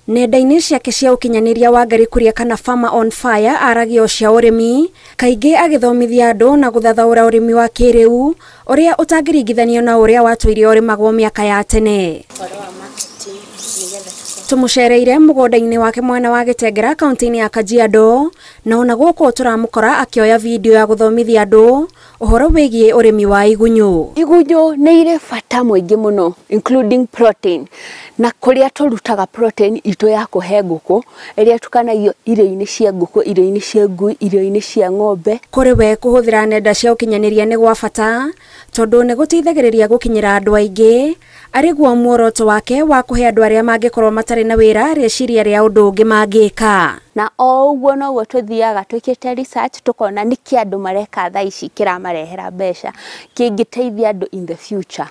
Nenda-inĩ ciake cia ũkinyanĩria Wangari Kuria kana Farmer on Fire aragia o cia ũrĩmi, kaingĩ agĩthomithia andũ na gũthathaũra ũrĩmi wa kĩrĩu ũrĩa ũtangĩringithanio na ũrĩa watũire ũrĩmagwo mĩaka ya tene. Tũmũcereire mũgũnda-inĩ wake mwena wa Gĩtengera kaunti-inĩ ya Kajiado, na ona gũkũ tũramũkora akĩoya video ya gũthomithia andũ ũhoro wĩgiĩ ũrĩmi wa igunyũ. Igunyũ nĩ irĩ bata mũingĩ mũno, including protein, na kũrĩa tũrutaga protein itũ ya kũhe ngũkũ ĩrĩa ĩtukanagio irio-inĩ cia ngũkũ, irio-inĩ cia ngui, irio-inĩ cia ng'ombe. Kũrĩ we kũhũthĩra nenda cia ũkinyanĩria nĩ gwa bata tondũ nĩ gũteithagĩrĩria gũkinyĩra andũ aingĩ, arĩ guo muoroto wake wa kũhe andũ arĩa mangĩkorwo matarĩ na wĩra rĩciria rĩa ũndũ ũngĩ mangĩka. Na o ũguo noguo tũthiaga twĩkĩte research tũkona nĩkĩ andũ mareka thaa ici kĩramarehera mbeca kĩngĩteithia andũ in the future.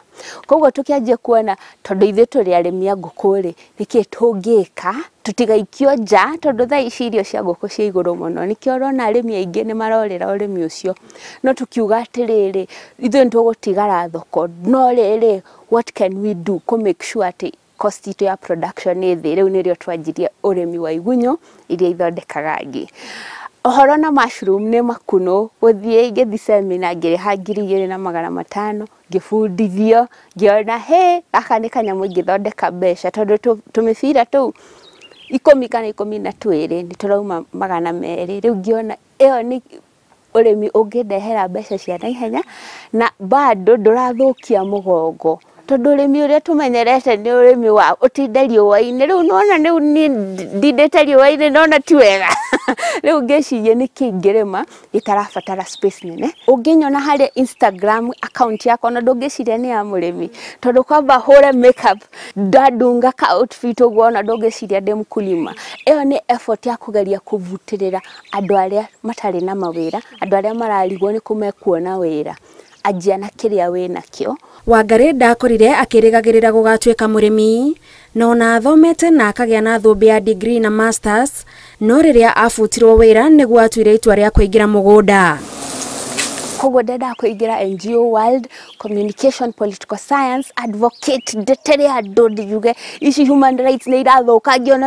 Koguo tũkĩanjia kuona tondũ ithuĩ tũrĩ arĩmi a ngũkũ rĩ, nĩkĩ tũngĩka tũtigaikio nja tondũ thaa ici irio cia ngũkũ ciĩ igũrũ mũno, nĩkĩo ũrona arĩmi aingĩ nĩ marorĩra ũrĩmi ũcio. No tũkiuga atĩrĩrĩ, ithuĩ nĩ tũgũtigara thoko, no rĩrĩ, what can we do kũ make sure atĩ cost itũ ya production nĩ thĩ. Rĩu nĩrĩo twanjirie ũrĩmi wa igunyũ iria ithondekaga ngi. Ũhoro na mushroom nĩ makunũ, gũthiĩ ngĩthiĩ seminar ngĩrĩha 2500 ngĩbundithio, ngĩona hĩ gaka nĩ kanyamũ ingĩthondeka mbeca tondũ tũmĩbira tũu 10 kana 12 nĩ tũrauma 200. Rĩu ngĩona ĩyo nĩ ũrĩmi ũngĩndehera mbeca cia naihenya na bado ndũrathũkia mũgongo tondũ ũrĩmi ũrĩa tũmenyerete nĩ ũrĩmi wa ũtinde riũa-inĩ. Rĩu nĩwona rĩu niĩ ndindĩte riũa-inĩ nona ti wega. Rĩu ngĩciria nĩkĩ ingĩrĩma gĩtarabatara space nene. Ũngĩnyona harĩa Instagram account yakwa ona ndũngĩciria nĩ ya mũrĩmi tondũ kwamba hũre makeup ndandunga ka outfit ũguo ona ndũngĩciria ndĩ mkulima. Ĩyo nĩ effort ya kũgeria kũbutĩrĩra andũ arĩa matarĩ na mawĩra, andũ arĩa mararigwo nĩ kũ mekuona wĩra. Anjia na kĩrĩa wĩnakĩo. Wangari ndakorire akĩrĩgagĩrĩra gũgatuĩka mũrĩmi, na ona athomete na akagĩa na thũmbĩ ya degree na masters, no rĩrĩa abutirwo wĩra nĩguo atuire itua rĩa kũingĩra mũgũnda. Koguo ndendaga kũingĩra NGO world, communication, political science, advocate, ndetere andũ ndiuge ici human rights nĩ irathũkangio,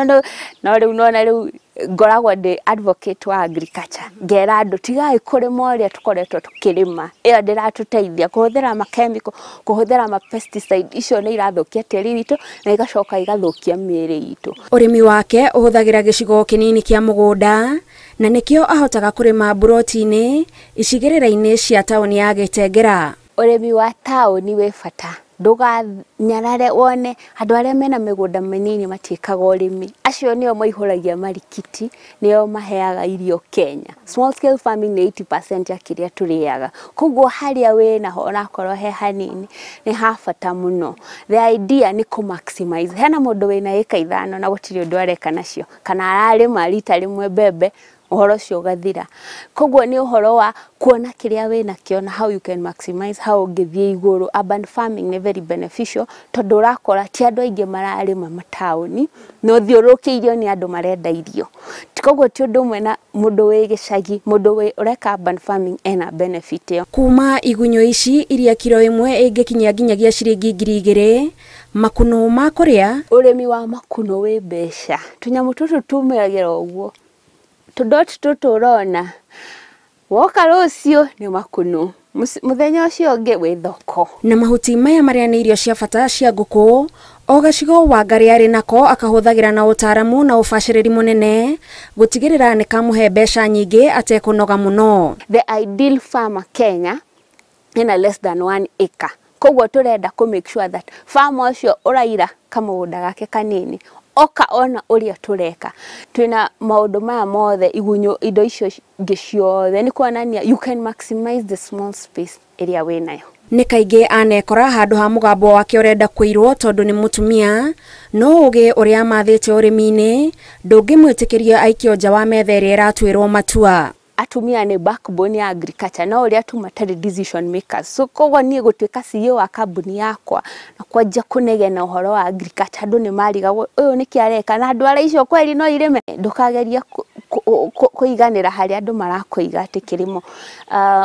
no rĩu nona rĩu ngoragwo ndĩ advocate wa agriculture, ngera andũ tigai kũrĩma ũrĩa tũkoretwo tũkĩrĩma, ĩyo ndĩratũteithia kũhũthĩra ma chemical, kũhũthĩra ma pesticide, icio nĩ irathũkia tĩri witũ na igacoka igathũkia mĩĩrĩ itũ. Ũrĩmi wake ũhũthagĩra gĩcigo kĩnini kĩa mũgũnda na nĩkĩo ahotaga kũrĩma mburoti-inĩ icigĩrĩra-inĩ cia taũni ya Gĩtengera. Ũrĩmi wa taũni wĩ bata, ndũkanyarare wone andũ arĩa mena mĩgũnda mĩnini matiĩkaga ũrĩmi, acio nĩo maihũragia marikiti, nĩo maheaga irio Kenya. Small scale farming nĩ 80% ya kĩrĩa tũrĩaga, koguo harĩa wĩnaho onakorwo he hanini nĩ ha bata mũno. The idea nĩ kũ maximize. Hena mũndũ wĩna ĩka 5 na gũtirĩ ũndũ areka nacio, kana ararĩma rita rĩmwe mbembe ũhoro ũcio ũgathira. Koguo nĩ ũhoro wa kuona kĩrĩa wĩnakĩo na how you can maximize, how ũngĩthiĩ igũrũ. Urban farming nĩ very beneficial tondũ ũrakora ti andũ aingĩ mararĩma mataũni na ũthiũrũrũkĩirio nĩ andũ marenda irio. Koguo ti ũndũ ũmwe na mũndũ wĩ gĩcagi, mũndũ wĩ ũreka urban farming ena benefit ĩyo. Kuma igunyũ ici iria kiro ĩmwe ĩngĩkinyia nginyagia ciringi 2000, makunũ ma kũrĩa. Ũrĩmi wa makunũ wĩ mbeca, tũnyamũ tũtũ tumĩragĩra ũguo, tũdoti tũtũ ũrona woka rũciũ nĩ makunũ, mũthenya ũcio ũngĩ wĩ thoko. Na mahuti maya marĩa nĩ irio cia bata cia ngũkũ, o gacigo Wangari arĩ nako akahũthagĩra na ũtaaramu na ũbacĩrĩri mũnene gũtigĩrĩra nĩ kamũhe mbeca nyingĩ atekũnoga mũno. The ideal farmer Kenya ena less than 1 acre, koguo tũrenda kũ make sure that farmer ũcio ũraira kamũgũnda gake kanini oka ona ũrĩa tũreka. Twĩna maũndũ maya mothe, igunyũ, indo icio ingĩ ciothe nĩ kuonania you can maximize the small space ĩrĩa wĩnayo. Nĩ kaingĩ anekora handũ ha mũgambo wake ũrenda kũirwo tondũ nĩ mũtumia, no ũgĩ ũrĩa amathĩte ũrĩmi-inĩ ndũngĩmwĩtĩkĩria aikio nja wa metha ĩrĩa ĩratuĩrwo matua. Atumia nĩ backbone ya agriculture, no ũrĩa tu matarĩ decision makers. So koguo niĩ gũtuĩka CEO wa kambuni yakwa na kwanjia kũnegena ũhoro wa agriculture, andũ nĩ marigagwo ũyũ nĩkĩ areka na andũ arĩa icio kweli no irĩme. Ndũkagerie kũiganĩra harĩa andũ marakũiga atĩ kĩrĩmo,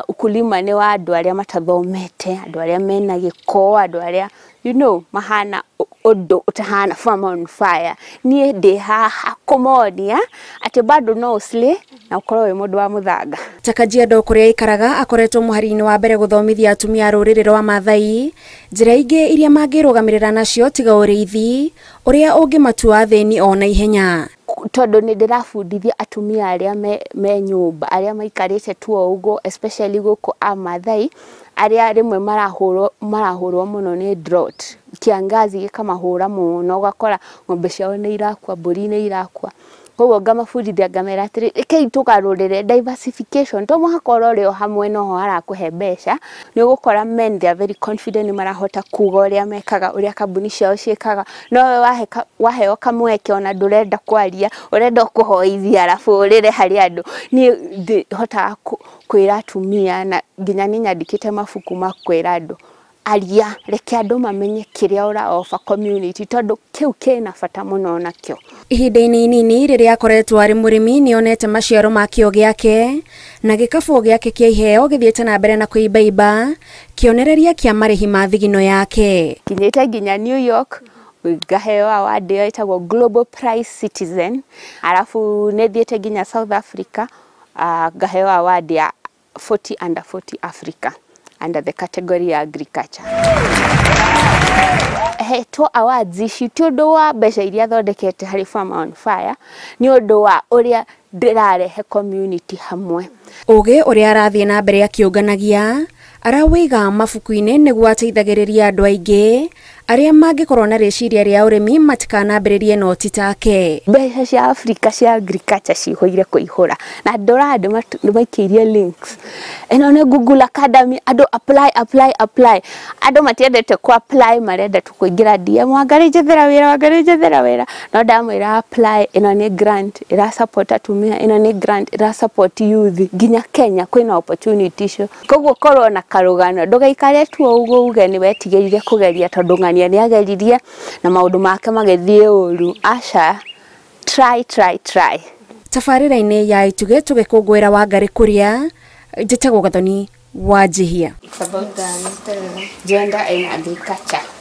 ukulima nĩ wa andũ arĩa matathomete, andũ arĩa mena gĩko, andũ arĩa you know mahana ũndũ ũtahana Farmer on Fire, niĩ ndĩ haha kũmonia atĩ bado no ũslay na ũkorwo wĩ mũndũ wa mũthanga. Ta Kajiado kũrĩa aikaraga akoretwo mũhari-inĩ wa mbere gũthomithia atumia a rũrĩrĩ rwa Maathai njĩra ingĩ iria mangĩrũgamĩrĩra nacio tiga ũrĩithi ũrĩa ũngĩmatua athĩni o na ihenya. Tondũ nĩ ndĩrabundithia atumia arĩa me nyũmba, arĩa maikarĩte tu o ũguo, especially gũkũ a Maathai arĩa rĩmwe marahũrwo mũno nĩ drought, kiangazi gĩkamahũra mũno, ũgakora ng'ombe ciao nĩ irakua, mbũri nĩ irakua. Koguo ngamabundithia ngamera atĩrĩ, rekei tũgarũrĩre diversification, to mũhaka ũrore o hamwe noho harakũhe mbeca. Nĩ ũgũkora men they are very confident, nĩ marahota kuga ũrĩa mekaga, ũrĩa kambuni ciao ciĩkaga, no we waheo kamweke ona ndũrenda kwaria, ũrenda o kũhoithia arabu ũrĩre harĩ andũ. Niĩ hotaga kwĩra atumia, na nginya nĩ nyandĩkĩte mabuku ma kwĩra andũ, aria, reke andũ mamenye kĩrĩa ũra offer community, tondũ kĩu kĩna bata mũno nakĩo. Ihinda-inĩ inini rĩrĩa akoretwo arĩ mũrĩmi nĩ onete maciaro ma kĩo gĩake na gĩkabũ gĩake kĩa iheo gĩthiĩte na mbere na kũimbaimba, kĩonereria kĩa marĩhi ma thigino yake. Kinyĩte nginya New York ngaheo award ĩyo ĩtagwo Global Prize Citizen, arabu nĩ thiĩte nginya South Africa, ngaheo award ya 40 under 40 Africa under the category ya agriculture. Hetwo awards ici ti ũndũ wa mbeca iria thondekete harĩ Farmer on Fire, nĩ ũndũ wa ũrĩa ndĩrarehe community hamwe. Ũgĩ ũrĩa arathiĩ na mbere akĩũnganagia arawĩiga mabuku-inĩ nĩguo ateithagĩrĩria andũ aingĩ arĩa mangĩkorwo na rĩciria rĩa ũrĩmi matikanambĩrĩrie no ti take. Mbeca cia Africa cia agriculture cihũire kũihũra, na ndora andũ nĩmaikĩirie links. Ĩno nĩ Google Academy, andũ apply apply apply. Andũ matiendete kũ apply, marenda tu kũingĩra DM, Wangari njethera wĩra, Wangari njethera wĩra. No ndamwĩra apply, ĩno nĩ grant ĩra support atumia, ĩno nĩ grant ĩra support youth, nginya Kenya kwĩna opportunity icio. Koguo korwo na karũgano, ndũgaikare tu o ũguo uge nĩ wetigĩrire kũgeria tondũ ng'ania nĩ ageririe na maũndũ make magĩthiĩ ũru. Aca, try try try. Tabarĩra-inĩ ya Itugĩ tũgĩkũngũĩra Wangari Kuria, njĩtagwo Gathoni Wanjihia. It's about gender and agriculture.